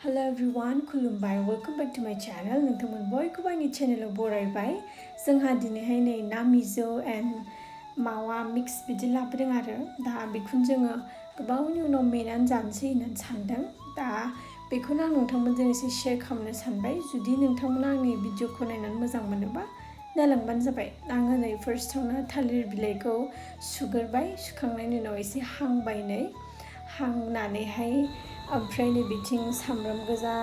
Hello everyone, kulumbai. Welcome back to my channel. नोंथांमोन बयखौबो आंनि चेनेलाव बरायबाय. जोंहा दिनैहाय नै ना मिजौ एन्ड मावा मिक्स बिदि लाबोदों आरो दा बेखौनो जोङो गोबावनि उनाव मेनानै जानोसै होननानै सानदों. दा बेखौनो आं नोंथांमोनजों एसे शेयार खालामनो सानबाय. जुदि नोंथांमोना आंनि भिडिअखौ नायनानै मोजां मोनोबा नायलांबानो जाबाय. आङो नै फार्स्टआवनो थालिर बिलाइखौ सुग्रोबाय. सुखांनायनि उनाव एसे हांबाय हांनानैहाय ओमफ्राय नै बिथिं सामब्राम गोजा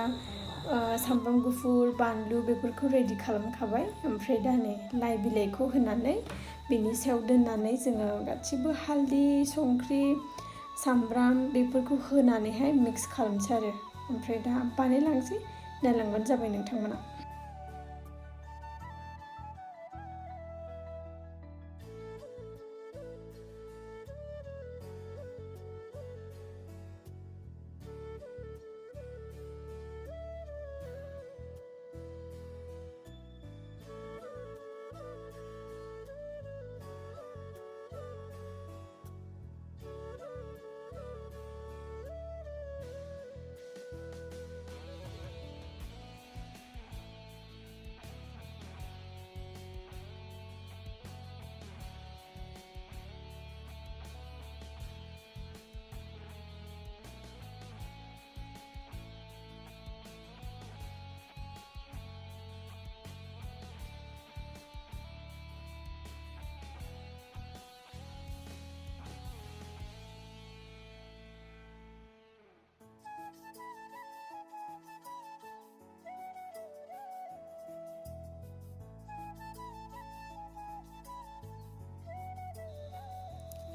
सामब्राम गुफुर बानलु बेफोरखौ रेडि खालामखाबाय. ओमफ्राय दा नै लाइ बिलाइखौ होनानै बेनि सायाव दोननानै जोङो गासिबो हालदै संख्रि सामब्राम बेफोरखौ होनानैहाय मिक्स खालामसै आरो ओमफ्राय दा बानायलांसै नायलांबानो जाबाय नोंथांमोना.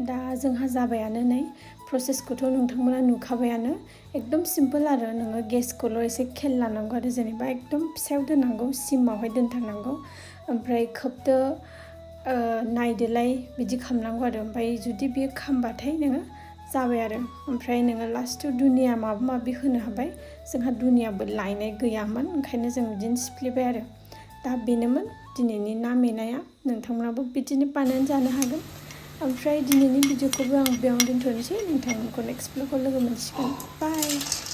दा जोंहा जाबायानो नै प्रसेसखौथ' नोंथांमोना नुखाबायानो एकदम सिम्पोल आरो नोङो गेसखौल' एसे खेल लानांगौ आरो जेनेबा एकदम फिसायाव दोननांगौ सिमावहाय दोनथारनांगौ ओमफ्राय खोबदो नायदोलाय बिदि खालामनांगौ आरो ओमफ्राय जुदि बेयो खामबाथाय नोङो जाबाय आरो ओमफ्राय नोङो लास्टआव दुनिया माबा माबि होनो हाबाय. जोंहा दुनियाबो लायनाय गैयामोन ओंखायनो जों बिदिनो सिफ्लेबाय आरो दा बेनोमोन दिनैनि ना मेनाया. नोंथांमोनाबो बिदिनो बानायनानै जानो हागोन. ओमफ्राय दिनैनि भिडिअखौबो आं बेयावनो दोनथ'नोसै. नोंथांमोनखौ नेक्स्ट ब्लगाव लोगो मोनसिगोन. बाय.